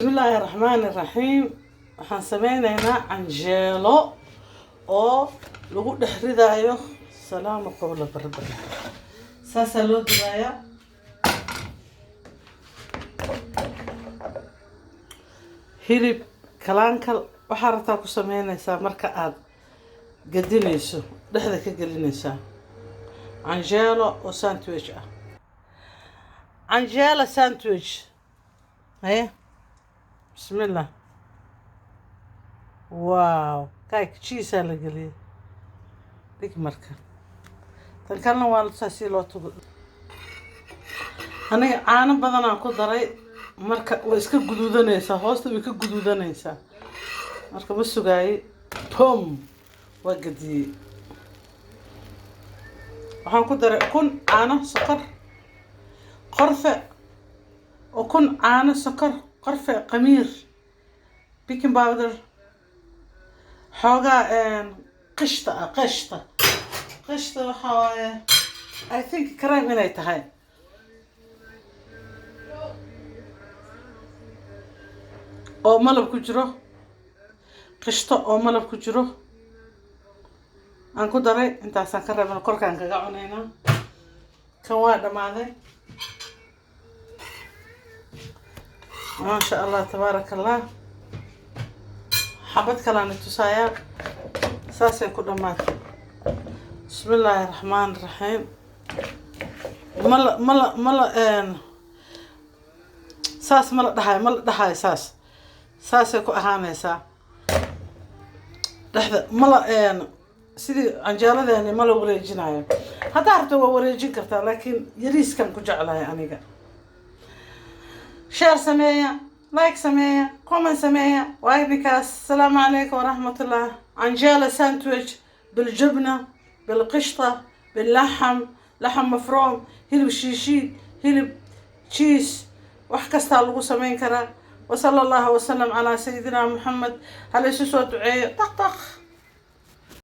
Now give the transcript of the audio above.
Bismillaahi raxmaani raxiim. Waxaan sameyneynaa canjeelo oo lagu dhex ridaayo salaamo qowla barbar. Saasaa loo dubayaa. Hilib kalaankal waxaa rabtaa ku sameynaysaa. Marka aad gadinayso, dhexda ka gelinaysaa. Canjeelo oo sandwich ah, canjeelo sandwich. Haye, bismillah. Wow, kayk cheese la geliyay. Dhig. Marka tan kalena waa saa si loo tugo. Aniga caano badanaan ku daray, marka way iska guduudanaysaa, hoosta way ka guduudanaysaa. Marka ma sugaayey, pom, waa gadiyey. Waxaan ku daray ukun, caano, sokor, qorfe. Ukun, caano, sokor, qorfe, qamiir, baking powder, xoogaa qishta ah. Qishta, qishta waxaa waaye, I think cream inay tahay oo malab ku jiro. Qishto oo malab ku jiro aan ku daray. Intaasaan ka reebana, korkaan kaga cunaynaa. Kan waa dhammaaday. Maasha Allah, tabaaraka Allah. Xabad kalaana tusayaa. Saasay ku dhammaatay. Bismi illaahi raxmaan raxiim. Mala saas mala dhahayo, mala dhahayo. Saas saasay ku ahaanaysaa. Dhexda mala sidii canjeeladeeni mala wareejinayo. Haddaa rabto waa wareejin kartaa, laakiin yariiskan ku jeclahay aniga. Share sameeya, like sameeya, comment sameeya. Waa idinkaas. Asalaamu calaykum waraxmatullah. Canjeela sandwich biljubna, bilqishta, billaxam, laxam mafruum, hilib shiishiid, hilib cheese, wax kastaa lagu sameyn karaa. Wasala allahu wasalam calaa sayidina Muxamed. Hala isu soo duceeyo. Taq taq.